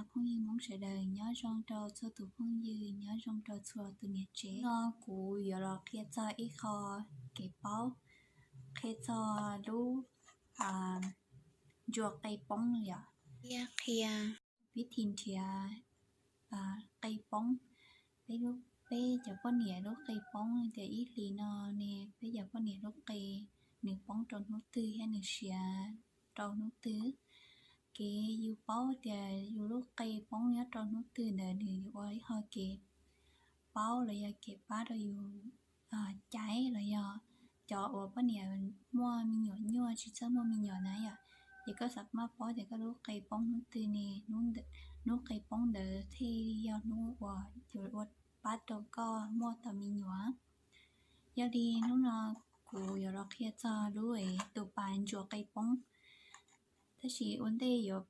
Phooj ywg Hmoob sawv daws, nyob zoo rau txhua tus phooj ywg, nyob zoo rau txhua tus niam tsev. No kuv yuav los qhia txog ib qho kev paub, qhia txog lub ntsuag qe poob yom. Qhia, qhia vib thi nrhiav qe poob. Peb, peb cov poj niam lub qe poob tias ib hlis no ne, peb cov poj niam lub qe nws poob rau hnub twg thiab nws siav rau hnub twg. Kev yus paub tias yus lub qe poob nyob rau hnub twg ntawd nws ua ib qho kev paub los yog kev pab rau yus caiv los yog cov uas poj niam muaj me nyuam nyuaj tsis txawj muaj me nyuam na yom, ces koj xav maj paub tias koj lub qe poob hnub twg ne, hnub qe poob ntawd thiaj yog hnub uas yuav ua pab rau koj muaj tau me nyuam. Yog li hnub no kuv yuav los qhia txog lub tus pas ntsuag qe poob. Tab sis ua ntej yuav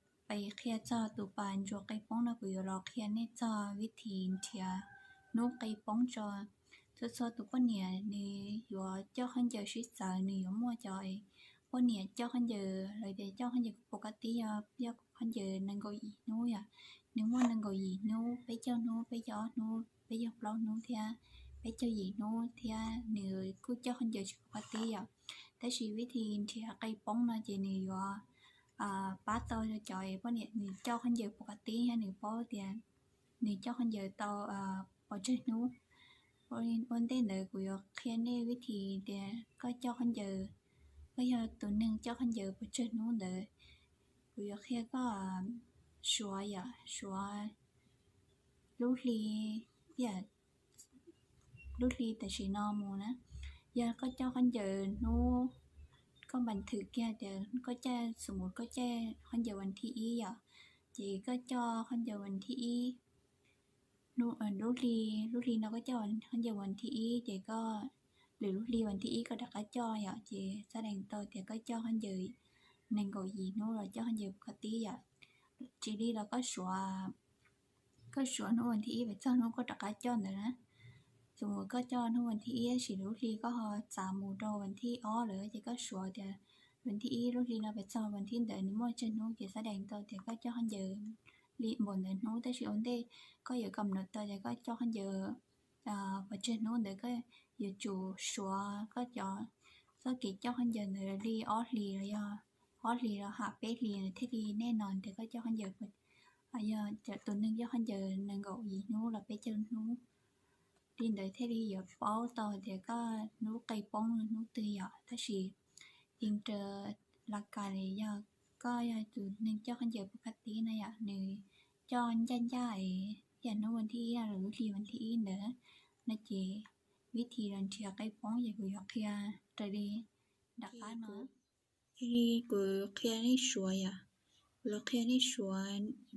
qhia txog tus pas ntsuag qe poob no kuv yuav los qhia nej txog vib thi nrhiav hnub qe poob tso. Txhua txhua tus poj niam nws yuav coj khaub ncaws sib txawv, nws yuav muaj cov poj niam coj khaub ncaws, lawv tias coj khaub ncaws pos kab tib, yog khaub ncaws nees nkaum yim hnub yom. Nws muaj nees nkaum yim hnub, peb caug hnub, peb caug ob hnub, peb caug plaub hnub thiab peb caug yim hnub thiab nws kuj coj khaub ncaws tsis pos kab tib yom. Tab sis vib thi nrhiav qe poob no ces nws yuav pab tau cov poj niam nws coj khaub ncaws pos kab tib thiab nws paub tias nws coj khaub ncaws tau pes tsawg hnub. Ua ntej ntawd kuv yuav qhia nej vib thi tias koj coj khaub ncaws, koj yog tus neeg coj khaub ncaws pes tsawg hnub ntawd, kuv yuav qhia koj suav yom, suav lub hli, lub hli tam sim no mus na. Yog koj coj khaub ncaws hnub, koj npas thwm kiag tias koj caj, xu mus koj caj khaub ncaws vas thib ib yom, ces koj coj khaub ncaws vas thib ib, lub hli, lub hli no koj coj khaub ncaws vas thib ib ces koj, lwm lub hli vas thib ib koj rov qab coj yom, ces xav deev tau tias koj coj khaub ncaws nees nkaum yim hnub los coj khaub ncaws pos kab tib yom. Tsis li los koj suav, koj suav hnub vas thib ib pes txog hnub koj rov qab coj ntawd na. Xu mus koj coj hnub vas thib ib tab sis lub hli koj ho txav mus rau vas thib ob lawm ces koj suav tias vas thib ib lub hli no pes txog vas thib ntawd nws muaj tsawg hnub ces xav deev tau tias koj coj khaub ncaws li npaum ntawd hnub. Tab sis ua ntej koj yuav kam no tau tias koj coj khaub ncaws pes tsawg hnub ntawd koj yuav tsum suav koj cov, txoj kev coj khaub ncaws ntawd li ob hlis los yog, ob hlis los ham peb hlis thiaj li nej no tias koj coj khaub ncaws, yog tus neeg coj khaub ncaws nees nkaum yim hnub los peb caug hnub. Li ntawd thiaj li yuav paub tau tias koj hnub qe poob hnub twg yom. Tab sis yeej raws las kas li yog koj yog tus neeg coj khaub ncaws pos kab tib na yom, nws coj ncaj ncaj es yam hnub vas thib ib los lub hli vas thib ib ntawd no ces vib thi los nrhiav qe poob ces kuv yuav qhia raws li nram qab no. Li kuv qhia nej suav yom, los qhia nej suav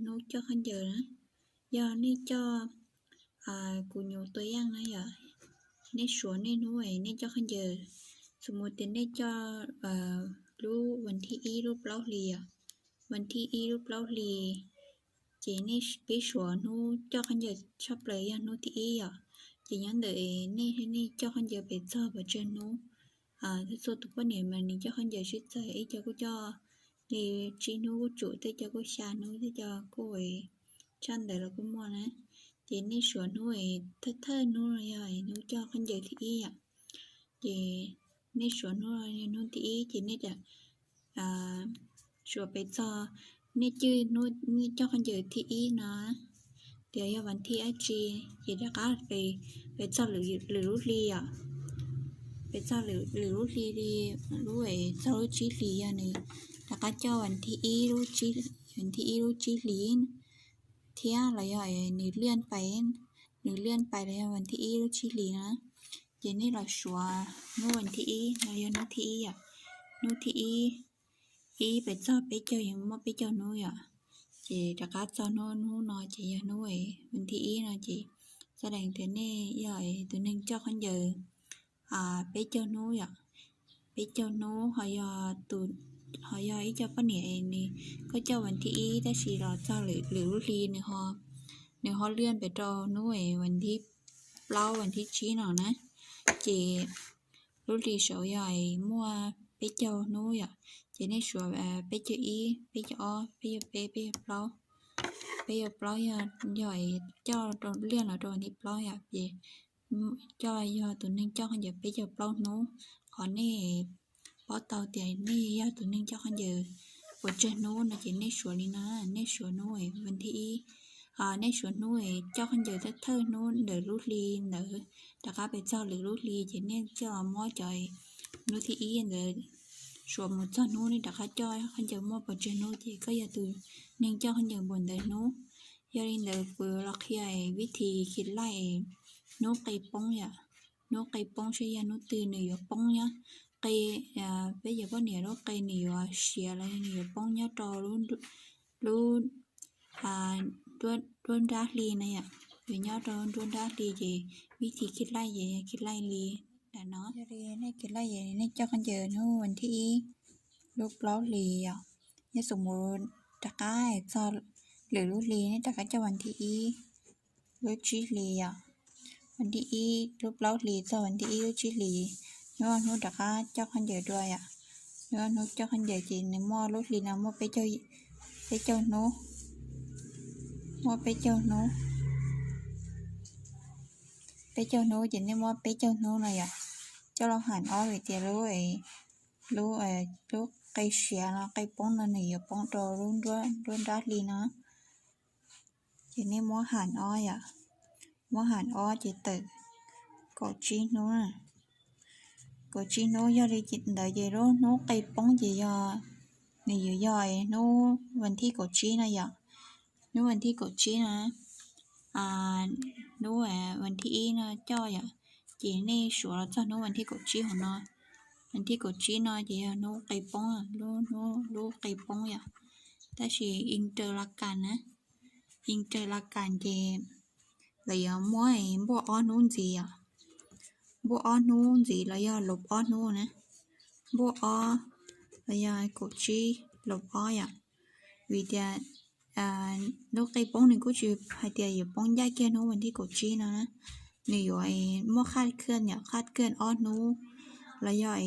hnub coj khaub ncaws na. Yog nej coj, kuv nyuam tua yaj na yom, nej suav nej hnub es nej coj khaub ncaws. Xu mus tias nej coj lub vas thib ib lub plaub hlis yom, vas thib ib lub plaub hlis, ces nej pib suav hnub coj khaub ncaws tshaj plaws yog hnub thib ib yom. Ces nyob ntawm nej, nej coj khaub ncaws pes txog pes tsawg hnub. Txhua txhua tus poj niam mas nws coj khaub ncaws sib txawv, ib co kuj coj li tsib hnub kuj tsum, tej co kuj xya hnub, tej co kuj tshaj ntawd los kuj muaj na. Ces nej suav hnub es thawj thawj hnub no yog hnub coj khaub ncaws thib ib yom. Ces nej suav hnub no yog hnub thib ib ces nej suav pes txog, nej cwj hnub nej coj khaub ncaws thib ib no tias yog vas thib dab tsi, ces rov qab pes txog lwm lub hli yom. Pes txog lwm lub hli li, lub es txog lub tsib hlis yog nws rov qab coj vas thib ib, vas thib ib lub tsib hlis thiab los yog nws liaj pais, nws liaj pais los yog vas thib ib lub tsib hlis na. Ces nej los suav hnub vas thib ib no yog hnub thib ib yom, hnub thib ib, ib pes txog peb caug, yeej muaj peb caug hnub yom. Ces rov qab txog hnub, hnub no ces yog hnub vas thib ib no ces xav deev tias nej yog tus neeg coj khaub ncaws peb caug hnub yom. Peb caug hnub, ho yog ib co poj niam nws, koj coj vas thib ib tab sis los txog lwm lub hli nws ho, nws ho liaj pes rau hnub es vas thib plaub vas thib tsib no na. Ces lub hli saud yog muaj peb caug hnub yom, ces nej suav peb caug ib, peb caug ob, peb caug peb, peb caug plaub. peb caug plaub yog, yog coj rau liaj los rau vas thib plaub yom, ces coj yog tus neeg coj khaub ncaws peb caug plaub hnub. Qhov nej paub tau tias nej yog tus neeg coj khaub ncaws puas tsawg hnub no ces nej suav li no, nej suav hnub vas thib ib, nej suav hnub coj khaub ncaws thawj thawj hnub ntawm lub hli ntawd rov qab pes txog lwm lub hli ces nej coj los muab cov hnub thib ib ntawd suav mus txog hnub nej rov qab coj khaub ncaws muaj puas tsawg hnub ces koj yog tus neeg coj khaub ncaws npaum ntawd hnub. Yog li ntawd kuv los qhia vib thib khij laij hnub qe poob yom. Hnub qe poob saib yog hnub twg nws yuav poob nyob qe, peb cov poj niam lub qe nws yuav siav los yog nws yuav poob nyob rau lub, nruab nrab hli na yom. Yuav nyob rau nruab nrab hli ces vib thib khij laij ces yog khij laij li ntawm no. Yog li nej khij laij es nej coj khaub ncaws hnub vas thib ib lub plaub hlis yom, yog xum mus rov qab txog lwm lub hli nej rov qab coj vas thib ib lub tsib hlis yom. Vas thib ib lub plaub hlis txog vas thib ib lub tsib hlis, hnub hnub rov qab coj khaub ncaws dua yom. Hnub hnub coj khaub ncaws ces nws muaj lub hli no muaj peb caug hnub, muaj peb caug hnub. Peb caug hnub ces nej muab peb caug hnub no yom, coj los ham ob vim tias lub, lub, lub qe siav no qe poob no nws yuav poob rau lub nruab nrab hli no. Ces nej muab ham ob yom, muab ham ob ces tawm kaum tsib hnub. Kaum tsib hnub yog li ntawd ces lub hnub qe poob ces yog, nws yuav yog hnub vas thib kaum tsib no yom. Hnub vas thib kaum tsib no, hnub vas thib ib no coj yom, ces nej suav los txog hnub vas thib kaum tsib hauv no. Vas thib kaum tsib no ces yog hnub qe poob, lub hnub lub qe poob yom. Tab sis in raws la kas na, in raws la kas ces lawv yuav muab npuaj ob hnub ntxiv yom. Npuaj ob hnub ntxiv los yog los ob hnub na. Npuaj ob los yog kaum tsib los ob yom. Vim tias lub qe poob nws kuj tsis hais tias yuav poob ncaj kiag hnub vas thib kaum tsib no na. Nws yuav muaj khaj khaj yom, khaj khaj ob hnub los yog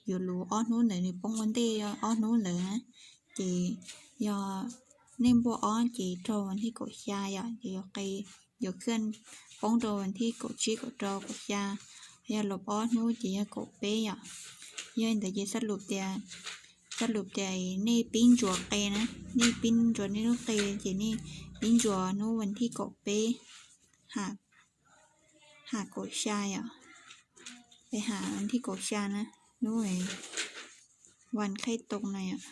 yuav luv ob hnub ntawd nws poob ua ntej ob hnub ntawd na. Ces yog nej npuaj ob ces raug vas thib kaum xya yom, ces yuav qe, yuav khaj poob rau vas thib kaum tsib kaum rau kaum xya. Yog los ob hnub ces yog kaum peb yom. Yog li ntawd ces xab lus tias, xab lus tias nej pib ntsuas qe na, nej pib ntsuas nej lub qe ces nej pib ntsuas hnub vas thib kaum peb, ham kaum xya yom. Peb ham vas thib kaum xya na, hnub vas qheb tau na yom.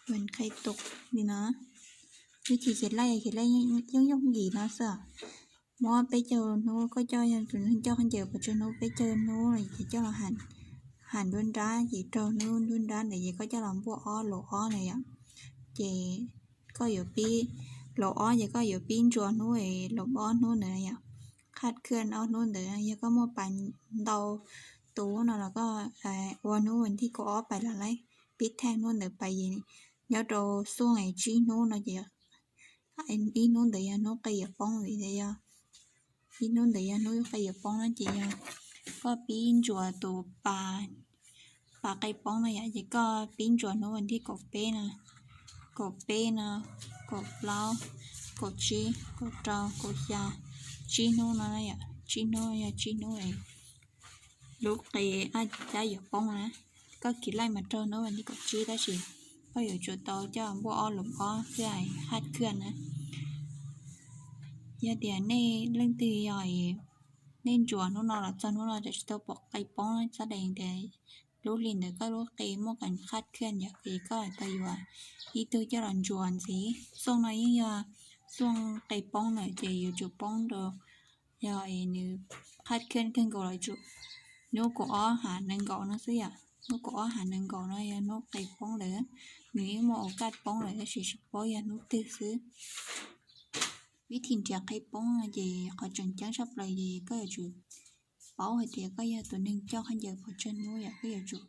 Vas qheb tau li no. Vib thib khij laij, khij laij yooj yooj yim no xwb. Muab peb caug hnub, koj coj yog tus neeg coj khaub ncaws puas tsawg hnub, peb caug hnub los ces coj los ham nruab nrab ces raug hnub nruab nrab ntawd ces koj coj los npuaj ob los ob na yom. Ces koj yuav pib, los ob ces koj yuav pib ntsuas hnub es los ob hnub ntawd yom. Khaj khaj ob hnub ntawd yog koj muaj pas ntau tus no los koj ua hnub vas thib kaum ob pais los lawm, pib thaj hnub ntawd pais es nyob rau xuaj es tsib hnub no ces ib hnub ntawd yog hnub qe yuav poob li yog, ib hnub ntawd yog hnub qe yuav poob no ces yog koj pib ntsuas tus pas, pas qe poob no yom, ces koj pib ntsuas hnub vas thib kaum peb no, kaum peb no, kaum plaub, kaum tsib, kaum rau, kaum xya, tsib hnub no yom, tsib hnub yog tsib hnub lub qe ab cab yuav poob na. Koj khij laij mas raug hnub vas thib kaum tsib tab sis koj yuav tsum tau coj npuaj ob los ob thiaj khaj khaj na. Yog tias nej leej twg yog nej ntsuas hnub no los txog hnub no tseem tsis tau pom qe poob, xab dees tias lub hli ntawd koj lub qe muaj kas khaj khaj yom, ces koj tau yuav ib tug coj los ntsuas ntxiv. Xuaj no yeej yog xuaj qe poob lawm ces yuav tsum poob rau, yog nws khaj khaj kawg nkaus los tsum hnub kaum ob ham nees nkaum no xwb yom. Hnub kaum ob ham nees nkaum no yog hnub qe poob lawm, nws yeej muaj ua kaj poob lawm tab sis tsis paub yog hnub twg xwb. Vib thib nrhiav qe poob no ces qhov tseem ceeb tshaj plaws ces koj yuav tsum paub hais tias koj yog tus neeg coj khaub ncaws puas tsawg hnub yom, koj yuav tsum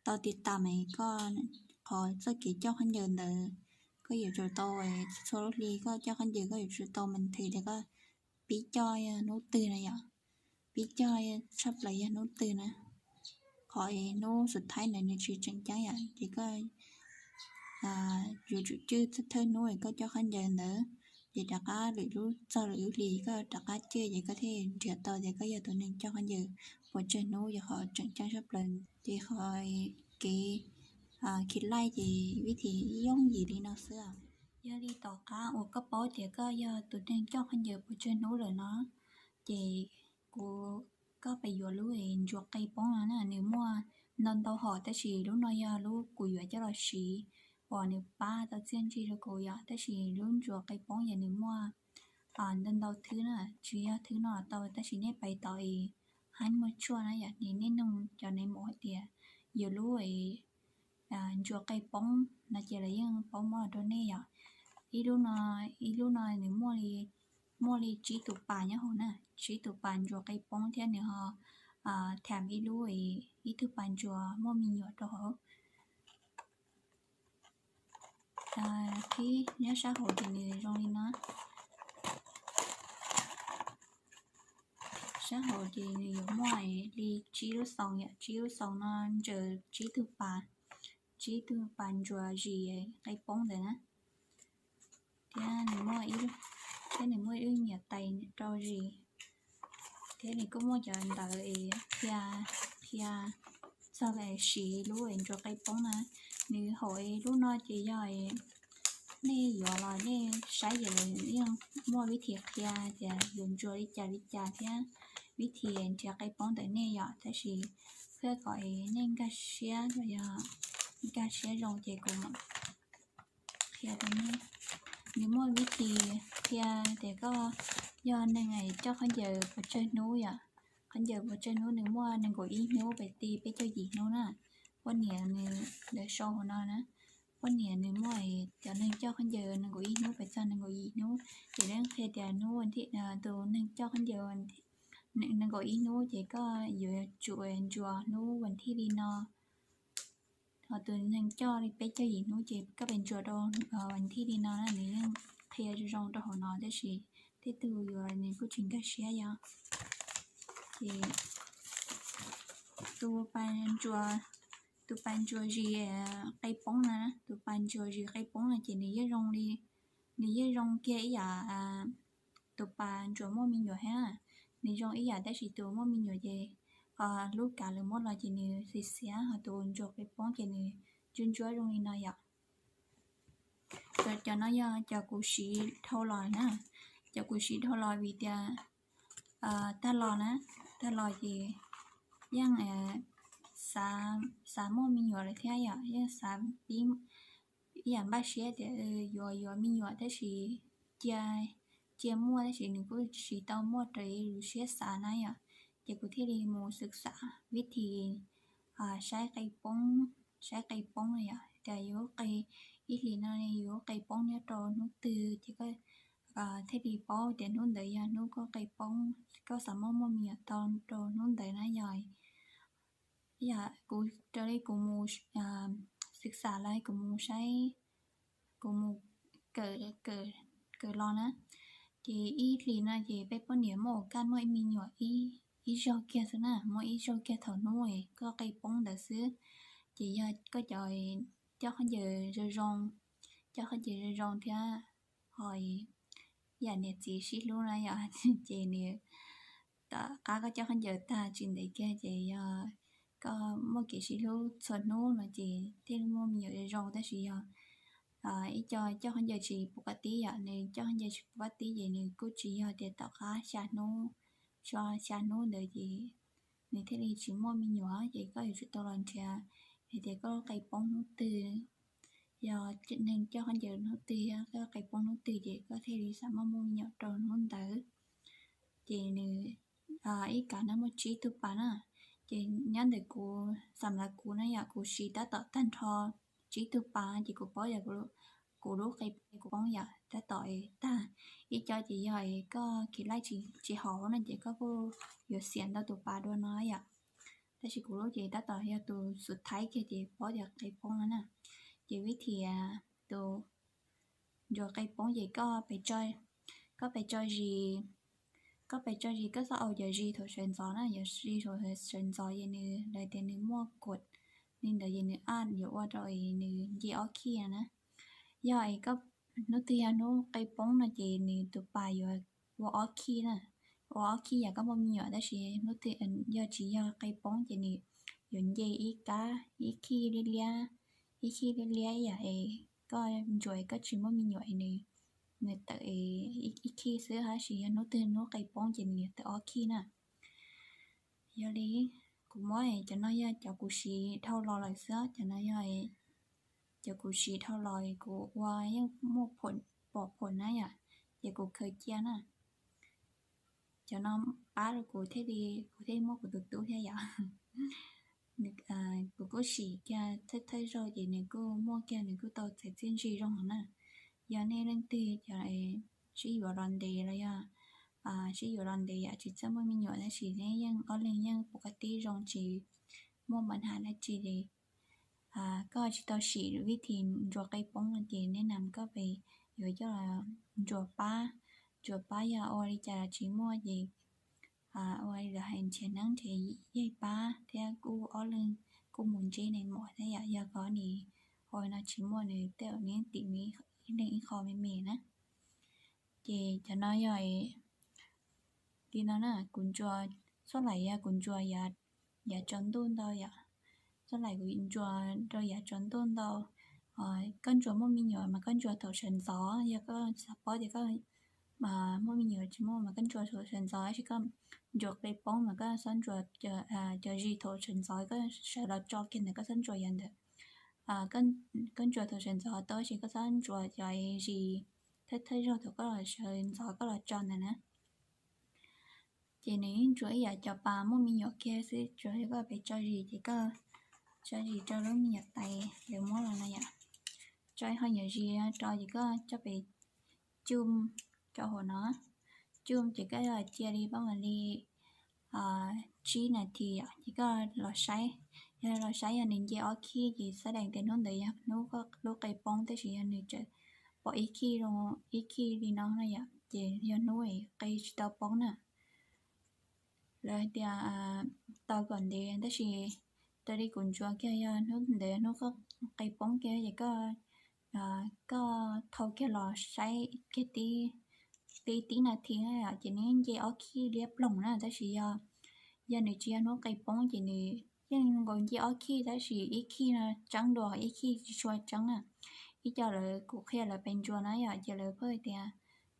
tau tiv tam koj qhov txoj kev coj khaub ncaws ntawd. Koj yuav tsum tau txhua lub hli koj coj khaub ncaws koj yuav tsum tau maintain tias koj pib coj yog hnub twg na yom. Pib coj tshaj plaws yog hnub twg na. Qhov hnub xub thaib ntawd nws tsis tseem ceeb yom, ces koj yuav tsum cwj thawj hnub es koj coj khaub ncaws ntawd, ces rov qab lwm lub txog lwm lub hlis koj rov qab cwj ces koj thiaj nrhiav tau tias koj yog tus neeg coj khaub ncaws puas tsawg hnub, yog qhov tseem ceeb sab plaws ces qhov kev khi laij ces vib thi yooj yim li no xwb. Yog li tom qab uas koj paub tias koj yog tus neeg coj khaub ncaws puas tsawg hnub lawm no, ces kuv, koj pab yuav lub ntsuas qe poob no na, nws muaj ntau ntau hom tab sis lub no yog lub kuv yuav coj los siv uas nws pab tau txiaj ntsig rau kuv yom. Tab sis lub ntsuas qe poob yog nws muaj ntau ntau thwb na, tsis yog thwb no tau tab sis nej pais tom es hab muaj tshuaj na yom, nej nug cov neeg mus hais tias yuav lub ntsuas qe poob no ces lawv yeej paub muab rau nej yom. Ib lub no, ib lub no nws muaj li, muaj li tsib tus pas nyob hauv na, tsib tus pas ntsuas qe poob thiab nws ho tham ib lub, ib tug pas ntsuas muaj me nyuam rau hauv. Qhib nyob sab hauv ces nws zoo li no. Sab hauv ces nws yuav muaj li tsib lub xoo yom, tsib lub xoo no ntsaws tsib tug pas, tsib tug pas ntsuas zis qe poob ntawd na. Thiab nws muaj, thiab nws muaj ib lub me nyuam tais rau zis, thiab nws kuj muaj cov ntawv qhia, qhia txog siv lub ntsuas qe poob na. Nws hauv lub no ces yog nej yuav los nej saib ces lawv yeej muaj vib thi qhia tias yuav ntsuas li cas li cas thiab vib thi nrhiav qe poob ntawm nej yom. Tab sis thiab kom nej nkag siab, yog nkag siab zoo ces kuv mam qhia rau nej. Nws muaj vib thi qhia tias koj yog neeg coj khaub ncaws puas tsawg hnub yom. Khaub ncaws puas tsawg hnub, nws muaj nees nkaum ib hnub pem ti peb caug yim hnub na. Poj niam nws, lawv sau hauv no na, poj niam nws muaj cov neeg coj khaub ncaws nees nkaum ib hnub pem txog nees nkaum yim hnub, ces lawv qhia tias hnub, tus neeg coj khaub ncaws nees nkaum ib hnub ces koj yuav tsum ntsuas hnub vas thij li no. Ho tus neeg coj li peb caug yim hnub ces koj pem ntsuas rau vas thij li no na, nws yeej qhia zoo zoo rau hauv no tab sis tej tug yuav nws kuj tsis nkag siab yom. Ces tus pas ntsuas, tus pas ntsuas zis qe poob na, tus pas ntsuas zis qe poob no ces nws yeej zoo li, nws yeej zoo kiag ib yam tus pas ntsuas muaj me nyuam thiab. Nws zoo ib yam tab sis tus muaj me nyuam ces lub kav lawv muab los ces nws xiav xiav, ho tus ntsuas qe poob ces nws ntsuab ntsuab zoo li no yom. Cov no yog cov kuv siv dhau los na, cov kuv siv dhau los vim tias tag los na, tag los ces yeej xav muaj me nyuam lawm thiab yom, yeej xav pib ib yam npaj siab tias yuav yuav me nyuam tab sis cia, cia muaj tab sis nws kuj tsis tau muaj raws li lub siab xav na yom. Ces kuv thiaj li mus xwm xav vib thi saib qe poob, saib qe poob no yom, tias yus qe, ib hlis no yus qe poob nyob rau hnub twg ces koj thiaj li paub tias hnub ntawd yog hnub koj qe poob, koj xav muaj muaj me nyuam tau rau hnub ntawd na yom. Yog kuv raws li kuv mus xwm xav los kuv mus saib, kuv mus kawm, kawm los na, ces ib hlis no ces peb poj niam muaj ua kaj muaj ib me nyuam ib zaug kiag xwb na, muaj ib zaug kiag thaum hnub koj qe poob ntawd xwb. Ces yog koj cov coj khaub ncaws zoo zoo, coj khaub ncaws zoo zoo thiab ho yam niam txiv sib hlub na yom, ces nws tom qab koj coj khaub ncaws tag tsis ntev kiag ces yog koj muaj kev sib hlub txhua hnub no ces thiaj li muaj me nyuam zoo zoo, tab sis yog ib co coj khaub ncaws tsis puv koj tib yom, nws coj khaub ncaws tsis puv koj tib ces nws kuj tsis yog tias tom qab xya hnub, tso xya hnub ntawd ces nws thiaj li tsis muaj me nyuam, ces koj yuav tsum tau los nrhiav hais tias koj qe poob hnub twg, yog neeg coj khaub ncaws hnub twg, koj qe poob hnub twg ces koj thiaj li xav muaj muaj me nyuam rau hnub ntawd. Ces nws ib kav no muaj tsib tug pas na, ces nyob ntawm kuv xam lav kuv na yom, kuv siv tab tom tag nrho tsib tug pas ces kuv paub yog kuv lub qe kuv poob yom, tab tom tag. Ib co ces yog koj khi laij tsis haum no ces koj kuj yuav xiam ntau tus pas dua no yom. Tab sis kuv lub ces tab tom yog tus xub thaiv kiag ces paub tias qe poob no na. Ces vib thi tus ntsuas qe poob ces koj pes tso zis, koj pes tso zis, koj txhob au cov zis thaum sawv ntxov na, yog zis thaum sawv ntxov ces nws lawv tias nws muaj kuam, li ntawd ces nws a yuav ua rau es nws nce ob khij na. Yog es koj hnub twg yog hnub qe poob no ces nws tus pas yuav ua ob khij na, ua ob khij yam koj muaj me nyuam, tab sis hnub twg yog tsis yog qe poob ces nws yuav nce ib kab ib khij liab liab, ib khij liab liab ib yam es koj ntsuas koj tsis muaj me nyuam es nws, nws tawm ib khij xwb, tab sis yog hnub twg hnub qe poob ces nws yuav tawm ob khij na. Yog li kuv muab cov no yog cov kuv siv dhau los lawm xwb, cov no yog cov kuv siv dhau los kuv ua yeej muaj pom phom na yom, ces kuv khaws cia na. Cov no pab rau kuv thiaj li, kuv thiaj muaj kuv tus tub thiab yom. Kuv kuj sim kiag thawj thawj zaug ces nws kuj muaj kiag, nws kuj tau txais txiaj ntsig zoo na. Yog nej leej twg cov sib yuav los ntev los yog sib yuav los ntev yom, tsis txawj muaj me nyuam tab sis neb yeej ob leeg yeej pom qab tib zoo tsis muaj npa nham dab tsi li, koj tsis tau sim vib thi ntsuas qe poob no ces nej nam koj pes yuav coj ntsuas pab, ntsuas pab yog ua li cas los tsis muaj ces ua li lawv hais nrhiav neeb nrhiav yaig pab thiab kuj ob leeg kuj mus ntsib nws mos thiab yom. Yog koj nim ua no tsis muaj nws tej zaum neb tim ib leeg ib qho me me na. Ces cov no yog li no na, kuv ntsuas, txhua lais yog kuv ntsuas yav tsaus ntuj ntau yom, txhua lais kuv ntsuas rau yav tsaus ntuj ntau. Koj ntsuas muaj me nyuam mas koj ntsuas thaum sawv ntxov, yog koj xav paub tias koj muaj me nyuam tsis muaj mas koj ntsuas thaum sawv ntxov, tab sis koj ntsuas qe poob mas koj txhob ntsuas cov zis thaum sawv ntxov, koj sawv los tso kiag ntawd koj txhob ntsuas yam ntawd. Koj ntsuas thaum sawv ntxov tau tab sis koj txhob ntsuas cov zis thawj thawj zaug thaum koj sawv ntxov koj los tso ntawd na. Ces nws yeej ntsuas ib yam cov pas muaj me nyuam kiag xwb, tsuas yog koj pes tso zis ces koj tso zis rau lub me nyuam tais lawv muab los no yom. Tso ib qho nyuam zis rau ces koj coj pes cum rau hauv no, cum ces koj cia li pab mam li tsib nas this yom, ces koj los saib. Yog los saib yog nws nce ob khij ces xav dees tias hnub ntawd yog hnub lub qe poob, tab sis yog nws tseem pom ib khij, ib khij li no na yom, ces yog hnub qe tsis tau poob na. Lawv hais tias tos kom ntev, tab sis raws li kuv ntsuas kiag yog hnub ntawd hnub qe poob kiag ces koj, koj thau kiag los saib kiag tib, tib nas this na ces nws nce ob khij liab ploog na, tab sis yog, yog nws tsis yog hnub qe poob ces nws yeej nkaus nce ob khij tab sis ib khij no tseeb dua ib khij tsis tshua tseeb na. Ib co lawv kuv qhia lawv pes ntsuas na yom, ces lawv pheej tias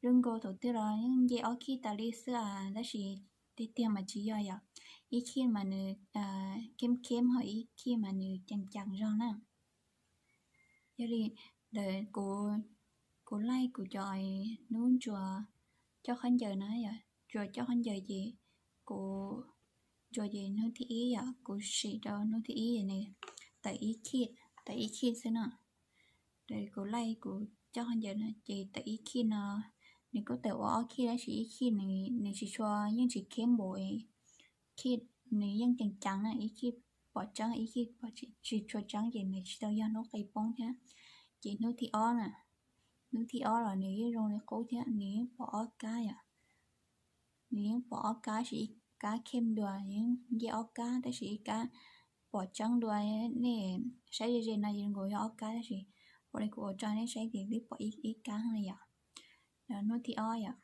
zoo nkaus thaum twg los yeej nce ob khij tas li xwb a, tab sis tiag tiag mas tsis yog yom. Ib khij mas nws kheb kheb ho ib khij mas nws ceem ceem zog na. Yog li ntawd kuv, kuv laij kuv cov hnub ntsuas coj khaub ncaws na yom, ntsuas coj khaub ncaws ces kuv ntsuas ces hnub thib ib yom, kuv sim rau hnub thib ib nws tawm ib khij, tawm ib khij xwb no. Kuv laij kuv coj khaub ncaws no ces tawm ib khij no, nws kuj tawm ua ob khij tab sis ib khij nws tsis tshua, yeej tsis kheb npaum, khij nws yeej ceem ceem na, ib khij pom tseeb ib khij tsis tshua tseeb ces nws tsis tau yog hnub qe poob thiab. Ces hnub thib ob na, hnub thib ob los nws yeej zoo li qub thiab, nws yeej pom ob kab yom. Nws yeej pom ob kab sis ib kab kheb dua, yeej nce ob kab tab sis ib kab pom tseeb dua. Nej saib ze ze no zoo nkaus yog ob kab tab sis ua li kuv ua tso nej saib ces twb pom ib kab na yom. Hnub thib ob yom.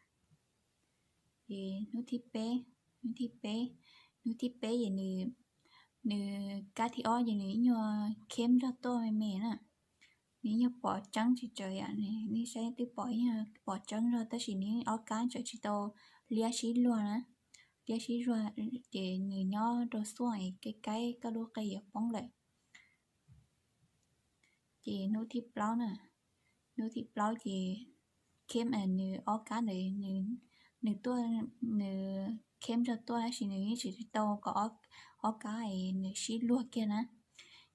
Ces hnub thib peb, hnub thib peb, hnub thib peb ces nws, nws kab thib ob ces nws ib nyuag kheb zog tuaj me me na. Nws ib nyuag pom tseeb tsis tsawv yom, nej saib twb pom ib nyuag pom tseeb zog tab sis nws ob kab tseem tsis tau liab sib luag na. Liab sib luag ces nws nyob rau xuaj es kaib kaib koj lub qe yuav poob lawm. Ces hnub thib plaub na, hnub thib plaub ces kheb, nws ob kab ntawd, nws tuaj, nws kheb zog tuaj tab sis nws yeej tsis tau kom ob kab es nws sib luag kiag na.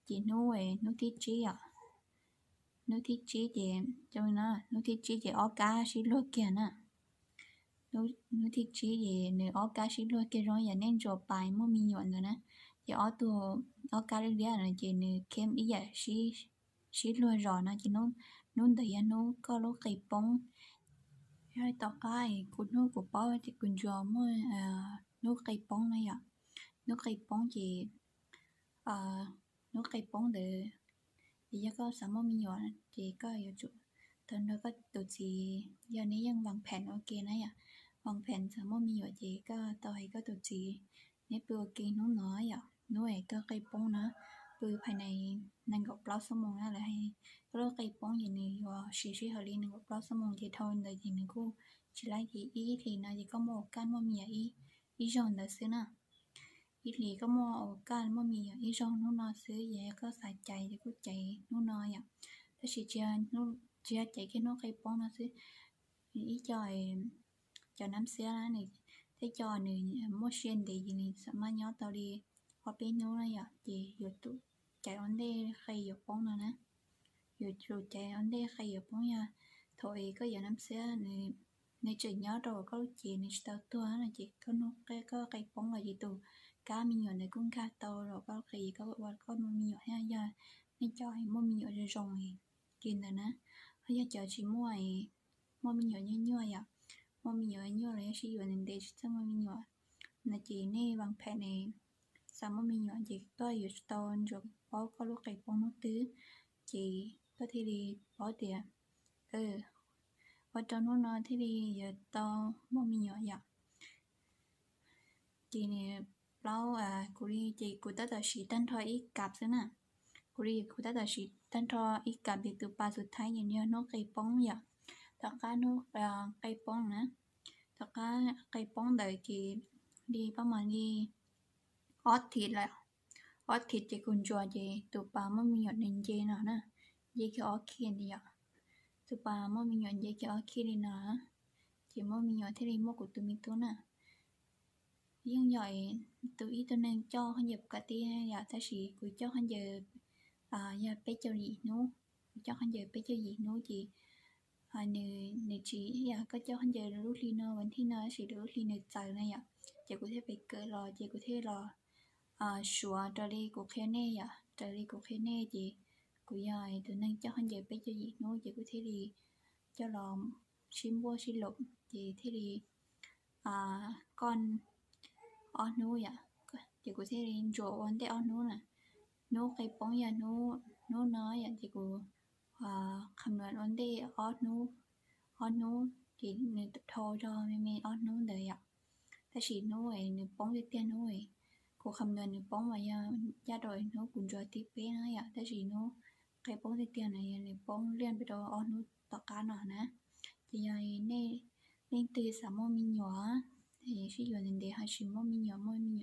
Ces hnub, hnub thib tsib yom, hnub thib tsib ces, hnub thib tsib ces ob kab sib luag kiag na. Hnub thib tsib ces nws ob kab sib luag kiag zoo yam nej ntsuas pas muaj me nyuam ntawd na. Ces ob tug, ob kab liab liab no ces nws kheb ib yam sib luag zos no ces hnub ntawd yog hnub koj lub qe poob. Yog tom qab kuv hnub kuv paub ces kuv ntsuas muaj hnub qe poob na yom. Hnub qe poob ces hnub qe poob ntawd, es yog koj xav muaj me nyuam ces koj yuav tsum tau nrog koj tus txiv, yog neb yeej vas phem ua ke na yom, vas phem xav muaj me nyuam ces koj tau hais koj tus txiv, neb pw ua ke hnub no yom, hnub es koj qe poob na, pw phais nees nkaum plaub xuab moos na, lawv hais koj lub qe poob ces nws yuav siv sij hawm li nees nkaum plaub xuab moos ces dhau ntawd ces nws kuj tsis laib, ces ib hlis no ces koj muaj ua kaj muaj me nyuam ib zaug ntawd xwb na. Ib hlis koj muaj ua kaj muaj me nyuam ib zaug hnub no xwb, yog koj xav caiv ces kuj caiv hnub no yom. Tab sis tsis yog caiv kiag hnub qe poob no xwb, ib co cov nab xiab na, nws thiab cov nws muaj sia ntev ces nws xam maj nyob tau li ob peb hnub na yom, ces yuav tsum caiv ua ntej qe yuav poob no na. Yuav tsum caiv ua ntej qe yuav poob, yog thaum es koj yuav nab xiab, nws tseem nyob rau koj lub cev, nws tsis tau tuag no ces koj hnub koj qe poob los ces tus kab me nyuam ntawd kuj nkag tau rau koj lub qe, koj ua koj muaj me nyuam thiab. Yog nej cov muaj me nyuam zoo zoo li ntawd na, ho yog cov tsis muaj, muaj me nyuam nyuaj nyuaj yom, muaj me nyuam nyuaj los yog sib yuav ntev ntev tsis txawj muaj me nyuam no ces nej vas phem ne, xav muaj me nyuam ces koj yuav tsum tau ntsuas paub koj lub qe poob hnub twg, ces koj thiaj li paub tias ua rau hnub no thiaj li yuav tau muaj me nyuam yom. Ces nws plaub, kuv li ces kuv tab tom siv tag nrho ib kab xwb na. Kuv li kuv tab tom siv tag nrho ib kab, ces tus pas xub thawj ces yog hnub qe poob yom. Tom qab hnub qe poob na, tom qab qe poob ntawd ces li pab mas li ob thiv lawm, ob thiv ces kuv ntsuas ces tus pas muaj me nyuam nws nce no na, nce kiag ob khij yom. Tus pas muaj me nyuam nce kiag ob khij li no, ces muaj me nyuam thiaj li muaj kuv tus me tub na. Yeej yog tus ib tug neeg coj khaub ncaws pus kas tib yom, tab sis kuv coj khaub ncaws yog peb caug yim hnub, kuv coj khaub ncaws peb caug yim hnub ces nws, nws tsis yog koj coj khaub ncaws lub hli no vas thij no tab sis lub hli nws txawv na yom, ces kuv thiaj pem kawm los ces kuv thiaj los suav raws li kuv qhia nej yom, raws li kuv qhia nej ces kuv yog tus neeg coj khaub ncaws peb caug yim hnub ces kuv thiaj li coj los sib npuaj sib lom ces thiaj li koj ob hnub yom, ces kuv thiaj li ntsuas ua ntej ob hnub na. Hnub qe poob yog hnub no yom, ces kuv qham nuas ua ntej ob hnub, ob hnub ces nws dhau zog me me ob hnub ntawd yom. Tab sis hnub nws poob tiag tiag hnub, kuv qham nuas nws poob mas yog ncaj rau hnub kuv ntsuas thib peb na yom, tab sis hnub qe poob tiag tiag na yog nws poob liaj rau ob hnub tom qab no na. Ces yog nej leej twg xav muaj me nyuam, sib yuav ntev ntev ho tsis muaj me nyuam, muaj me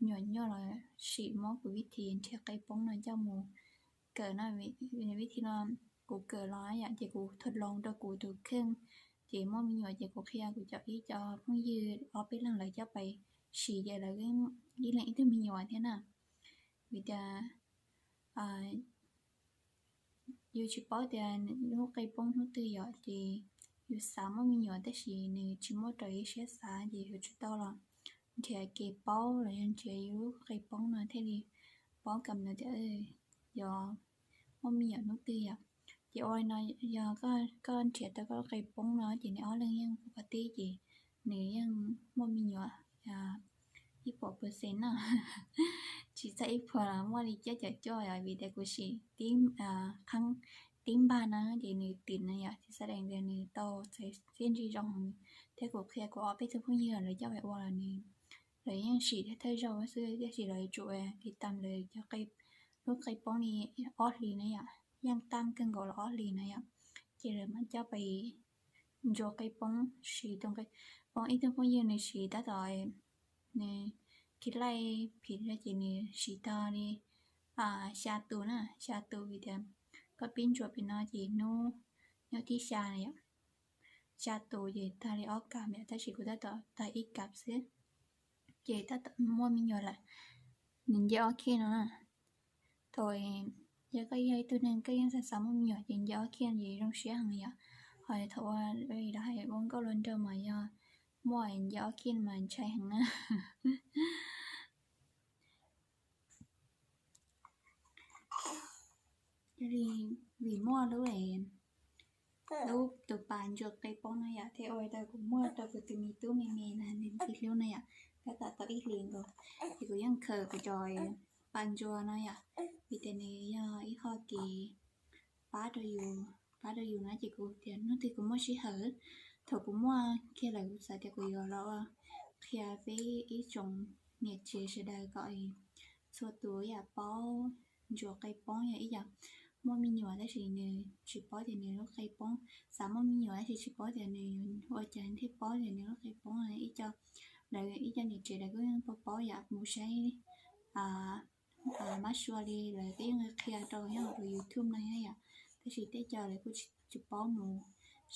nyuam nyuaj los sim muab kuv vib thib nrhiav qe poob no coj mus kawm no, vib thib no kuv kawm los yom, ces kuv thuav loos rau kuv tus kheej, ces muaj me nyuam ces kuv qhia kuv cov ib co phooj ywg ob peb leeg lawv coj pais sim ces lawv ib leeg ib tug me nyuam thiab na. Vim tias yus tsis paub tias hnub qe poob hnub twg yom, ces yus xav muaj me nyuam tab sis nws tsis muaj raws yus siab xav ces yuav tsum tau los nrhiav kev paub los yog nrhiav yus lub qe poob no thiaj li paub kam ntawd tias yog muaj me nyuam hnub twg yom. Ces ua li no, yog koj nrhiav tau koj lub qe poob no ces neb ob leeg yeej pom qab tib ces nws yeej muaj me nyuam ib puas percent na. Tsis txog ib puas los muaj li cuaj caum cuaj yom, vim tias kuv sim tib npag na ces nws tim no yom, ces xav dees tias nws tau txais txiaj ntsig zoo thiab kuv qhia kuv ob peb tug phooj ywg lawv coj pais ua los nws, lawv yeej sim thiab thawj zaug xwb, tiam sis lawv yuav tsum ua li tam lawv cov qe, lub qe poob li ob hlis na yom, yeej tam kawg nkaus los ob hlis na yom, ces lawv mam coj pais ntsuas qe poob siv tus qe poob. Ib tug phooj ywg nws siv tab tom nws khi laij phim no ces nws siv tag li xya tus na, xya tus vim tias koj pib ntsuas pem no ces hnub, hnub thib xya na yom, xya tus ces tag li ob kab yom, tab sis kuv tab tom tag ib kab xwb ces tab tom muaj me nyuam lawm. Nws nce ob khij no na. Thaum yog koj yog ib tug neeg koj yeej xav xav muaj me nyuam ces nce ob khij ces zoo siab heev yom. Ho thaum ua, hais ua nkauj hluas nraug mas yog muaj nce ob khij mas ntshai heev na. Yog li vim muaj lub, lub tus pas ntsuas qe poob no yom, thiaj ua rau kuv muaj rau kuv tus me tub me me na, nws ntxim hlub na yom, tab tom tau ib hlis nkaus, ces kuv yeej khaws kuv cov pas ntsuas no yom, Vim tias nws yog ib qho kev pab rau yus, pab rau yus no ces kuv tias hnub twg kuv muaj sij hawm, thaum kuv muaj kiag lawm kuv xav tias kuv yuav los qhia peb ib tsoom niam tsev sawv daws kom txhua tus ib yam paub ntsuas qe poob. Yog ib yam muaj me nyuam tab sis nws tsis paub tias nws lub qe poob, xav muaj me nyuam tab sis tsis paub tias nws ua cas thiaj paub tias nws lub qe poob, ib co, lawv ib co niam tsev lawv kuj yeej paub paub yam mus saib mab sua li lawv kuj yeej qhia rau nyob hauv YouTube no yom. Tab sis tej co lawv kuj tsis paub mus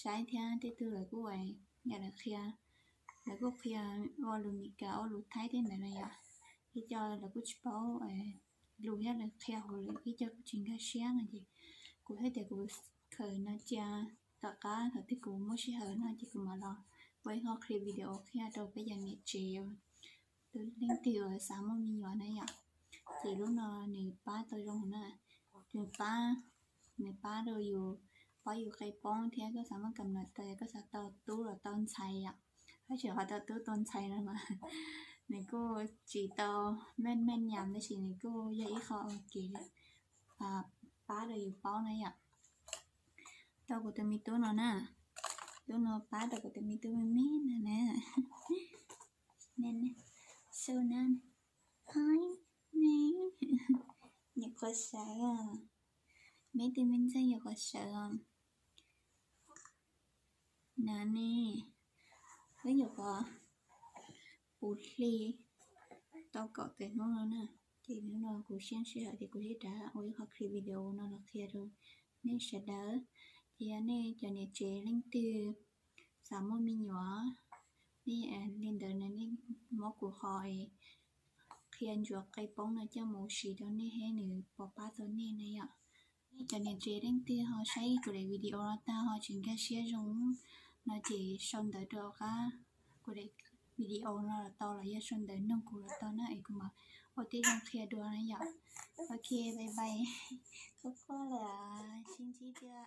saib thiab tej tug lawv kuj, yam lawv qhia, lawv kuj qhia ua lus Meskas ua lus Thaib tej ntawd na yom. Ib co lawv kuj tsis paub lus thiab lawv qhia hauv lawv ib co kuj tsis nkag siab no ces kuv thiaj tias kuv khaws no cia tom qab thaum twg kuv muaj sij hawm no ces kuv mam los ua ib qho clip video qhia rau peb cov niam tsev, leej twg uas xav muaj me nyuam na yom. Ces lub no nws pab tau zoo na, nws pab, nws pab rau yus, pab yus qe poob thiab koj xav muaj kam no tas koj xav tau tub los tau ntxhais yom. Tab sis qhov tau tub tau ntxhais no mas nws kuj tsis tau meej meej yam tab sis nws kuj yog ib qho ua kev pab rau yus paub na yom. Tau kuv tus me tub no na, lub no pab rau kuv tus me tub me me no na. Xu na, hi, me, nyuam qhuav sawv os, me tub me ntxawg nyuam qhuav sawv os. Na ne, wb nyuam qhuav puv hli tau kaum tawm hnub no na, ces hnub no kuv siab sij hawm ces kuv thiaj rov ua ib qho clip video no los qhia rau nej sawv daws. Ces yog nej cov niam tsev leej twg xav muaj me nyuam, nej li ntawd na nej muab kuv qhov qhia ntsuas qe poob no coj mus siv rau nej thiab nws puas pab tau nej na yom. Nej cov niam tsev leej twg ho saib kuv daim video no tag ho tsis nkag siab zoo no ces sau ntawv rau qab kuv daim video no los tau los yog sau ntawv nug kuv los tau na es kuv mam ua tib zoo qhia dua na yom. Ok, bye bye, koj koj lawm, sib ntsib dua.